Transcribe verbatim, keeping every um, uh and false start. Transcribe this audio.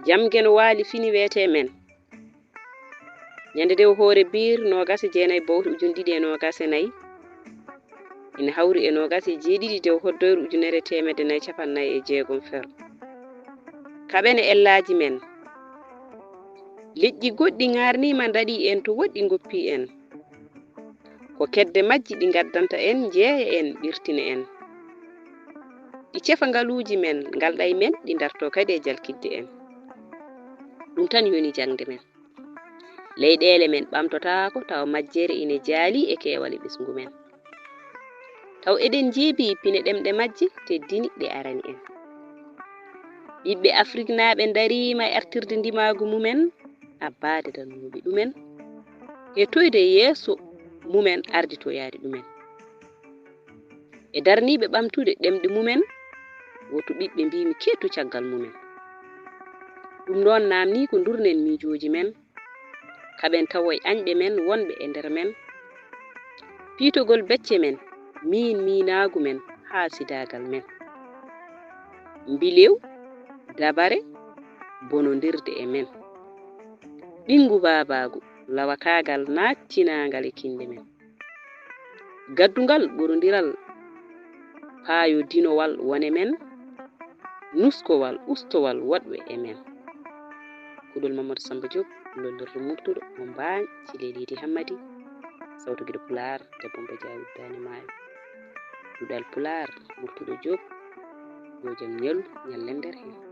Jam Geno Waali fini weetee men. Ñande dew hoore biir noogas e jeenay bowte ujune ɗiɗi e noogas e nayi, ina hawri e noogas e jeeɗiɗi dew hoddoyru ujunere e teemedde nayi capanɗe nayi e jeegom fer. Kaɓen e ellaaji men. Leƴƴi goɗɗi ŋaarniima ndaɗii en to woɗɗi ngoppii en. Ko kedde majji ɗi ngaddanta en, njeeya en, ɓirtina en. Ɗi cefa ngaluuji men, ngalɗa e men, ɗi dartoo kadi e jalkitde en. Ɗum tan yoni jaŋde men. Leyɗeele men ɓamtotaako tawa majjere ine jaalii e keewal e ɓesngu men. Taw eɗen njeebii pine ɗemɗe majje teddini ɗe arani en. Ɓiɓɓe Afriknaaɓe ndariima e artirde ndimaagu mumen, abbaade darnooɓe ɗumen, e toyde yeeso mumen arditoyaade ɗumen. Ɓe darniiɓe ɓamtude ɗemɗe mumen, woto ɓiɓɓe mbiimi keettu caggal mumen. Ɗum noon naamnii ko ndurnen miijooji men, kaɓen tawoy añɓe men wonɓe e nder men, piitogol becce men, miin miinaagu men haasidaagal men. Mbilew, dabare, bonondirde e men. Ɓinngu baabaagu, lawakaagal naattinaangal e kinnde men. Gaddungal ɓorondiral paayodinowal wone men, nuskowal ustowal woɗɓe e men. Kuɗol Mamadou Samba Diop, lollirɗo Murtuɗo mo Mbaañ, Cilel Idi Hammadi, sawto giɗo Pulaar, debbo Mbaja uddaani maayo. Duɗal Pulaar, Murtuɗo Diop, yo jam ñalu, ñallen nder heen.